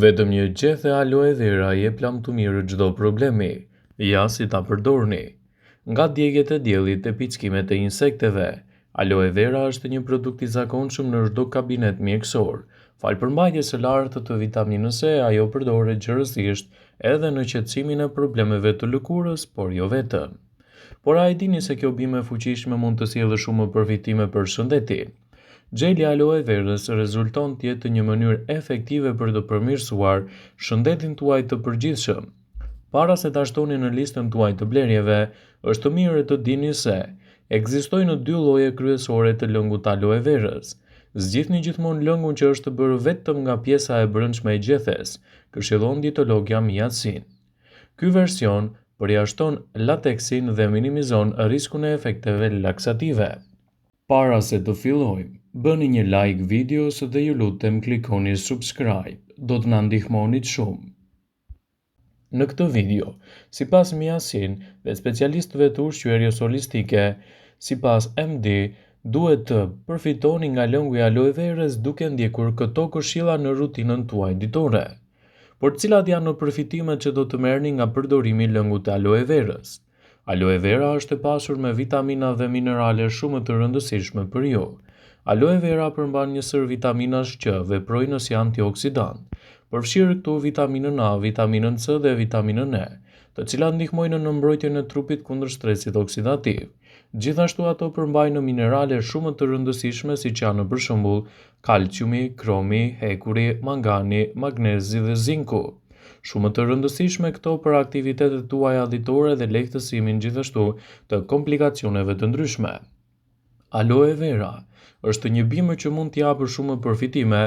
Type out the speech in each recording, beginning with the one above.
Vetëm një gjethe aloe vera i jep lamtumirë çdo problemi. Ja si ta përdorni. Nga djegiet e diellit te pickimet e insekteve, aloe vera është një produkt i zakonshëm në çdo kabinet mjekësor. Falë përmbajtjes së lartë të vitaminës E, ajo përdoret gjerësisht edhe në qetësimin e problemeve të lëkurës, por jo vetëm. Por a e dini se kjo bimë e fuqishme mund të sjellë shumë përfitime për shëndetin? Xheli i aloe verës rezulton të jetë një mënyrë efektive për të përmirësuar shëndetin tuaj të përgjithshëm. Para se ta shtoni në listën tuaj të blerjeve, është mirë të dini se ekzistojnë dy lloje kryesore të lëngut të aloe verës. Zgjidhni gjithmonë lëngun që është bërë vetëm nga pjesa e brendshme e gjethes, këshillon dietologja Mia Sin. Ky version përjashton lateksin dhe minimizon riskun e efekteve laksative. Para se të fillojmë, bëni një like videos dhe ju lutem klikoni subscribe, do të na ndihmonit shumë. Në këtë video, sipas Mia Sin dhe specialistëve të ushqyerjes holistike, sipas MD, duhet të përfitoni nga lëngu i aloe verës duke ndjekur këto këshilla në rutinën tuaj ditore. Por cilat janë përfitimet që do të merrni nga përdorimi i lëngut të aloe verës? Aloe vera është e pasur me vitamina dhe minerale shumë të rëndësishme për ju. Aloe vera përmban një sërë vitaminash që veprojnë si antioksidantë, përfshirë këtu vitaminën A, vitaminën C dhe vitaminën E, të cilat ndihmojnë në mbrojtjen e trupit kundër stresit oksidativ. Gjithashtu ato përmbajnë minerale shumë të rëndësishme siç janë për shembull kalciumi, kromi, hekuri, mangani, magnezi dhe zinku. Shumë të rëndësishme këto për aktivitetet tuaja ditore dhe lehtësimin gjithashtu të komplikacioneve të ndryshme. Aloe vera është një bimë që mund të japë shumë përfitime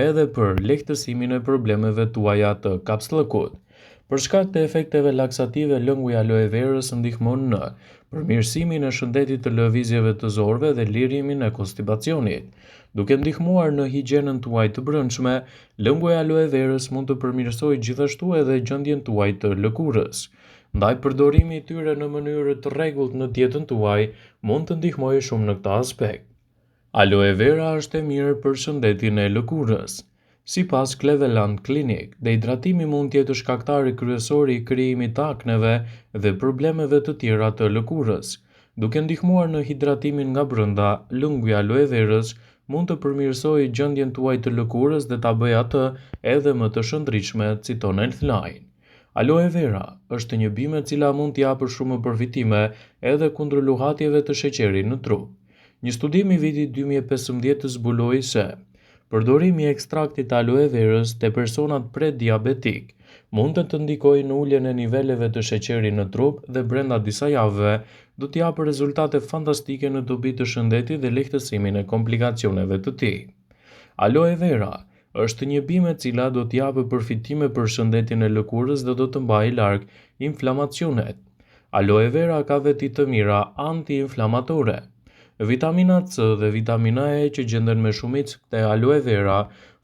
edhe për lehtësimin e problemeve tuaja të kapsllëkut. Për shkak të efekteve laksative, lëngu i aloe verës ndihmon në përmirësimin e shëndetit të lëvizjeve të zorrëve dhe lirimin e konstipacionit. Duke ndihmuar në higjienën tuaj të brendshme, lëngu i aloe verës mund të përmirësojë gjithashtu edhe gjendjen tuaj të lëkurës. Ndaj përdorimi i tyre në mënyrë të rregullt në dietën tuaj mund të ndihmojë shumë në këtë aspekt. Aloe vera është e mirë për shëndetin e lëkurës. Sipas Cleveland Clinic, dehidratimi mund të jetë shkaktari kryesor i krijimit të akneve dhe problemeve të tjera të lëkurës. Duke ndihmuar në hidratimin nga brenda, lëngu i aloe verës mund të përmirësojë gjendjen tuaj të lëkurës dhe ta bëjë atë edhe më të shndritshme, citon Healthline. Aloe vera është një bimë e cila mund të japë shumë përfitime edhe kundër luhatjeve të sheqerit në trup. Një studim i vitit 2015 zbuloi se përdorimi i ekstraktit të aloe verës te personat prediabetikë mund të ndikojë në uljen e niveleve të sheqerit në trup dhe brenda disa javëve do të japë rezultate fantastike në dobi të shëndetit dhe lehtësimin e komplikacioneve të tij. Aloe vera është një bimë e cila do të japë përfitime për shëndetin e lëkurës dhe do të mbajë larg inflamacionet. Aloe vera ka veti të mira anti-inflamatore. Vitamina C dhe vitamina E që gjenden me shumicë te aloe vera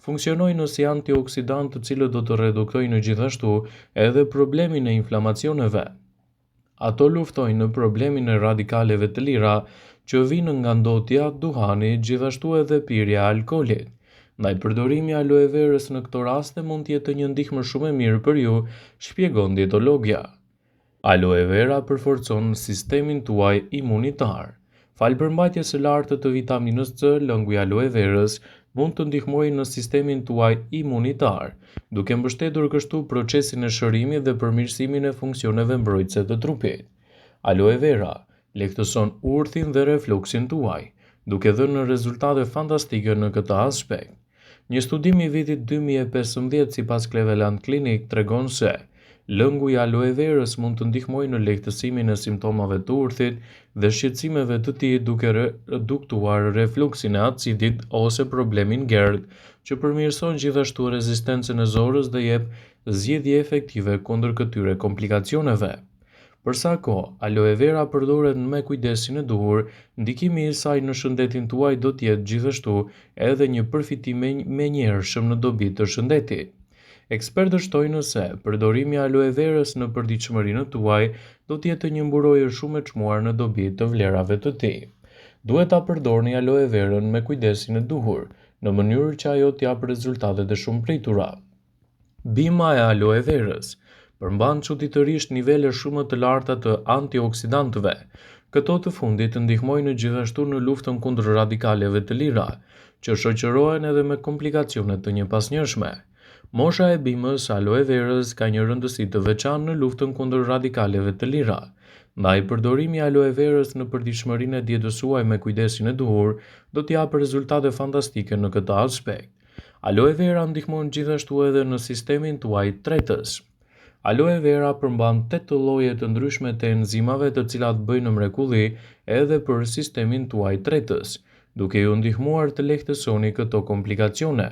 funksionojnë si antioksidantë të cilët do të reduktojnë gjithashtu edhe problemin e inflamacioneve. Ato luftojnë problemin e radikaleve të lira që vijnë nga ndotja, duhani, gjithashtu edhe pirja e alkoolit. Ndaj përdorimi i aloe verës në këto raste mund të jetë një ndihmë shumë e mirë për ju, shpjegon dietologia. Aloe vera përforcon sistemin tuaj imunitar. Falë përmbajtjes së lartë të vitaminës C, lëngu i aloe verës mund të ndihmojë në sistemin tuaj imunitar, duke mbështetur kështu procesin e shërimit dhe përmirësimin e funksioneve mbrojtëse të trupit. Aloe vera lehtëson urthin dhe refluksin tuaj, duke dhënë rezultate fantastike në këtë aspekt. Një studim i vitit 2015 sipas Cleveland Clinic tregon se lëngu i aloe verës mund të ndihmojë në lehtësimin e simptomave të urthit dhe shqetësimeve të tij duke reduktuar refluksin e acidit ose problemin GERD, që përmirëson gjithashtu rezistencën e zorrës dhe jep zgjidhje efektive kundër këtyre komplikacioneve. Për sa kohë aloe vera përdoret me kujdesin e duhur, ndikimi i saj në shëndetin tuaj do të jetë gjithashtu edhe një përfitim i menjëhershëm në dobi të shëndetit. Ekspertët shtojnë se përdorimi i aloe verës në përditshmërinë tuaj do të jetë një mburojë shumë e çmuar në dobi të vlerave të tij. Duhet ta përdorni aloe verën me kujdesin e duhur, në mënyrë që ajo të japë rezultatet e shumëpritura. Bima e aloe verës përmban çuditërisht nivele shumë të larta të antioksidantëve. Këto të fundit ndihmojnë gjithashtu në luftën kundër radikaleve të lira, që shoqërohen edhe me komplikacione të njëpasnjëshme. Mosha e bimës aloe verës ka një rëndësi të veçantë në luftën kundër radikaleve të lira. Ndaj përdorimi i aloe verës në përditshmërinë e dietës suaj me kujdesin e duhur do të japë rezultate fantastike në këtë aspekt. Aloe vera ndihmon gjithashtu edhe në sistemin tuaj tretës. Aloe vera përmban 8 lloje të ndryshme të enzimave të cilat bëjnë mrekulli edhe për sistemin tuaj tretës, duke ju ndihmuar të lehtësoni këto komplikacione.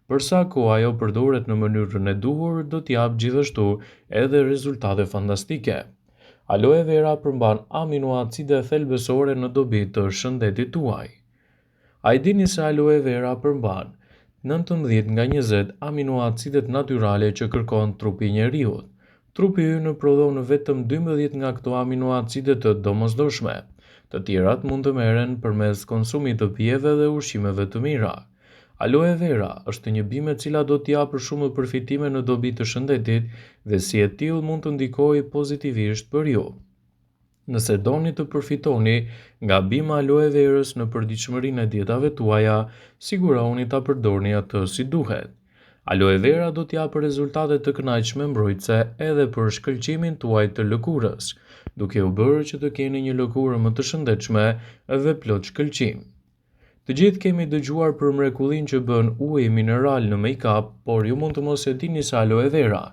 Për sa kohë ajo përdoret në mënyrën e duhur, do të japë gjithashtu edhe rezultate fantastike. Aloe vera përmban aminoacide thelbësore në dobi të shëndetit tuaj. A e dini se aloe vera përmban 19 nga 20 aminoacidet natyrale që kërkon trupi i njeriut? Trupi ynë prodhon vetëm 12 nga këto aminoacide të domosdoshme. Të tjerat mund të merren përmes konsumit të pijeve dhe ushqimeve të mira. Aloe vera është një bimë e cila do të japë shumë përfitime në dobi të shëndetit dhe si e tillë mund të ndikojë pozitivisht për ju. Nëse doni të përfitoni nga bima aloe verës në përditshmërinë e dietave tuaja, sigurohuni ta përdorni atë si duhet. Aloe vera do të japë rezultate të kënaqshme mbrojtëse edhe për shkëlqimin tuaj të lëkurës, duke ju bërë që të keni një lëkurë më të shëndetshme dhe plot shkëlqim. Të gjithë kemi dëgjuar për mrekullinë që bën uji mineral në make-up, por ju mund të mos e dini se aloe vera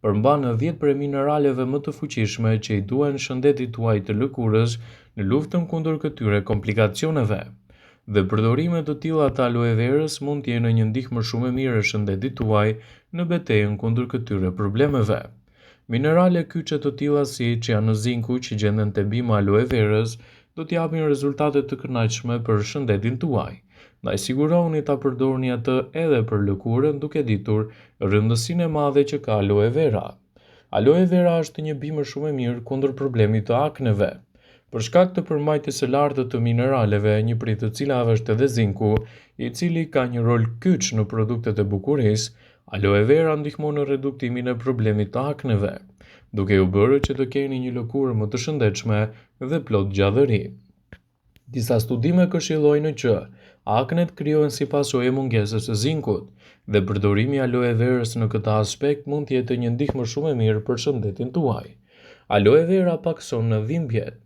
përmban 10 prej mineraleve më të fuqishme që i duhen shëndetit tuaj të lëkurës në luftën kundër këtyre komplikacioneve. Dhe përdorime të tilla të aloe verës mund të jenë një ndihmë shumë e mirë e shëndetit tuaj në betejën kundër këtyre problemeve. Minerale kyçe të tilla si cianozinku që gjenden te bima aloe verës do të japin rezultate të kënaqshme për shëndetin tuaj. Ndaj sigurohuni ta përdorni atë edhe për lëkurën duke ditur rëndësinë e madhe që ka aloe vera. Aloe vera është një bimë shumë e mirë kundër problemit të akneve. Për shkak të përmbajtjes së lartë të mineraleve, një prej të cilave është edhe zinku, i cili ka një rol kyç në produktet e bukurisë, aloe vera ndihmon në reduktimin e problemit të akneve, duke ju bërë që të keni një lëkurë më të shëndetshme dhe plot gjallëri. Disa studime këshillojnë që aknet krijohen si pasojë e mungesës së zinkut, dhe përdorimi i aloe verës në këtë aspekt mund të jetë një ndihmë shumë e mirë për shëndetin tuaj. Aloe vera pakëson dhimbjet.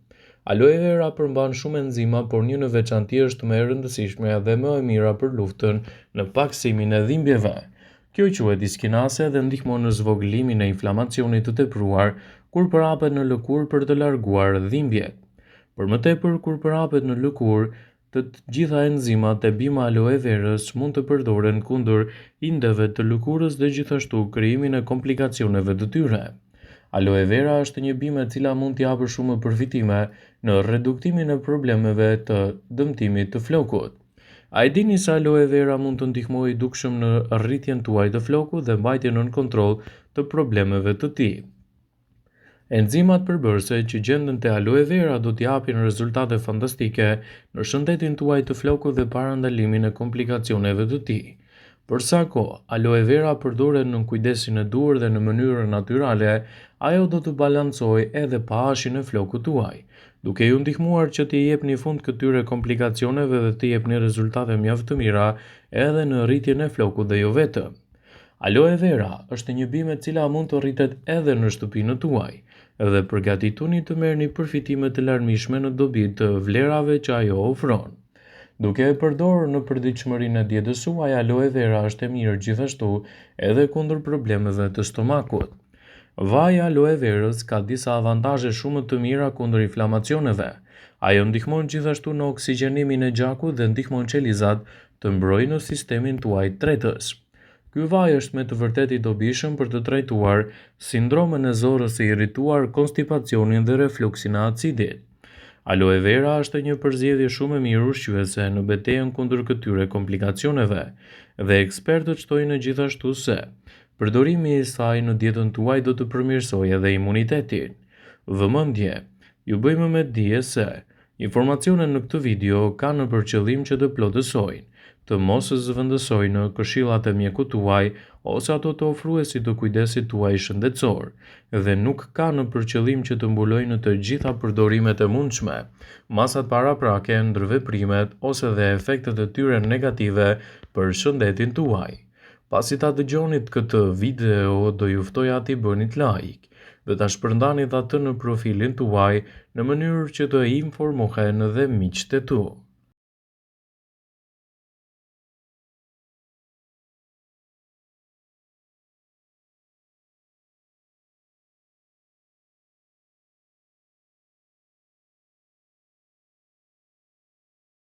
Aloe vera përmban shumë enzima, por një në veçanti është më e rëndësishme dhe më e mira për luftën në paksimin e dhimbjeve. Kjo quhet iskinase dhe ndihmon në zvogëlimin e inflamacionit të tepruar kur përhapet në lëkurë për të larguar dhimbjet. Për më tepër, kur përhapet në lëkurë, të gjitha enzimat e bima aloe verës mund të përdoren kundër indeve të lëkurës dhe gjithashtu krijimin e komplikacioneve të tyre. Aloe vera është një bimë e cila mund të japë shumë përfitime në reduktimin e problemeve të dëmtimit të flokut. A e dini se aloe vera mund të ndihmojë dukshëm në rritjen tuaj të flokut dhe mbajtjen nën kontroll të problemeve të tij? Enzimat përbërëse që gjenden te aloe vera do të japin rezultate fantastike në shëndetin tuaj të flokut dhe parandalimin e komplikacioneve të tij. Për sa kohë aloe vera përdoret nën kujdesin e duhur dhe në mënyrë natyrale, ajo do të balancojë edhe pH-in e flokut tuaj, duke ju ndihmuar që t'i jepni fund këtyre komplikacioneve dhe të jepni rezultate mjaft të mira edhe në rritjen e flokut dhe jo vetëm. Aloe vera është një bimë e cila mund të rritet edhe në shtëpinë tuaj dhe përgatituni të merrni përfitime të larmishme në dobi të vlerave që ajo ofron. Duke e përdorur në përditshmërinë e dietës suaj, aloe vera është e mirë gjithashtu edhe kundër problemeve të stomakut. Vaji i aloe verës ka disa avantazhe shumë të mira kundër inflamacioneve. Ajo ndihmon gjithashtu në oksigjenimin e gjakut dhe ndihmon qelizat të mbrojnë sistemin tuaj tretës. Ky vaj është me të vërtetë i dobishëm për të trajtuar sindromën e zorrës së irrituar, konstipacionin dhe refluksin e acidit. Aloe vera është një përzgjedhje shumë e mirë ushqyese në betejën kundër këtyre komplikacioneve dhe ekspertët shtojnë gjithashtu se përdorimi i saj në dietën tuaj do të përmirësojë edhe imunitetin. Vëmendje! Ju bëjmë me dije se informacionet në këtë video kanë për qëllim që të plotësojnë. të mos zëvendësojnë këshillat e mjekut tuaj ose ato të ofruesit të kujdesit tuaj shëndetësor dhe nuk kanë për qëllim që të mbulojnë të gjitha përdorimet e mundshme, masat paraprake, ndërveprimet ose dhe efektet e tyre negative për shëndetin tuaj. Pasi ta dëgjonit këtë video, do ju ftoja t'i bënit like dhe ta shpërndanit atë në profilin tuaj në mënyrë që të informohen dhe miqtë e tu.